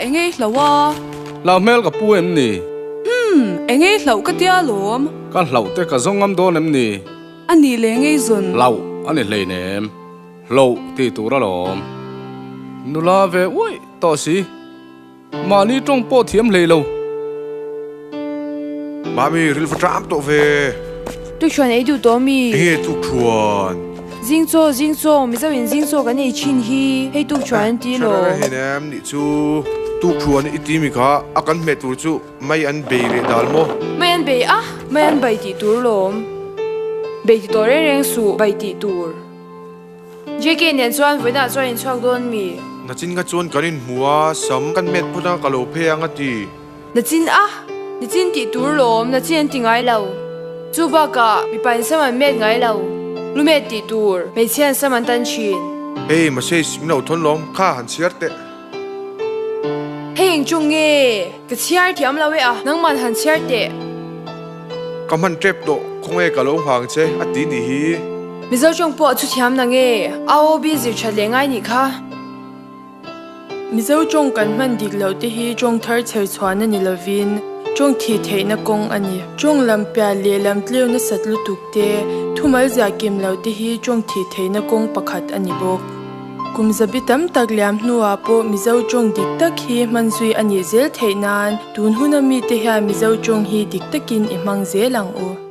enge i hlauh a? Hlauh hmel ka pu em ni? Umm, enge i hlauh ka tia lawm. Ka hlauh te ka zawng ngam dawn em ni? A nih leh enge i zawn? Hlauh a ni hleinem. Hlauh tih tur alawm. Nula ve uaih tawh si. Mahni tawng pawh thiam hlei lo. Mami, rilva ṭam tawh ve. Tukṭhuan ei duh tawh mi? Enge tukṭhuan? Zing chaw, zing chaw, Mizo in zing chaw kan ei ṭhin hi, hei tukṭhuan an ti lo. Hre reng em nih chu, tukṭhuan i ti mi kha a kan hmeh tur chu mai an bei leh dal maw? Mai an bei a, mai an bai tih tur lawm. Bei ti tawh reng reng suh, bai tih tur. JK nen chuan vawiinah chuan in chhuak dawn mi? Nachin kha chuan kan inhmu a, sam kan met phawt a, ka lo phei ang a ti. Nachin a? Nachin tih tur lawm, nachin an ti ngai lo. Chu bakah mipa in sam an met ngai lo. Lu met tih tur, hmeichhia an sam an tan thin. Hei message min lo thawn lawm, kha han chhiar teh. Hei eng chu nge? Ka chhiar thiam lo e a, nangman han chhiar teh. Ka hman tep tawh, khawnge ka lo nghang che a ti nih hi. Mizo tawng pawh chu thiam na nge? AOB zir that leh ngai nih kha. Mizo tawng kan hman dik loh te hi tawng thar chher chhuahna ni lovin tawng thih theihna kawng a ni. Tawng lam piah leh lam tleu nasat lutuk te, thumal ziah kim loh te hi tawng thih theihna kawng pakhat a ni bawk. Kum zabi tam tak liam hnuah pawh Mizo tawng dik tak hi hman zui a nih zel theih nan tun huna mite hian Mizo tawng hi dik takin i hmang zel ang u.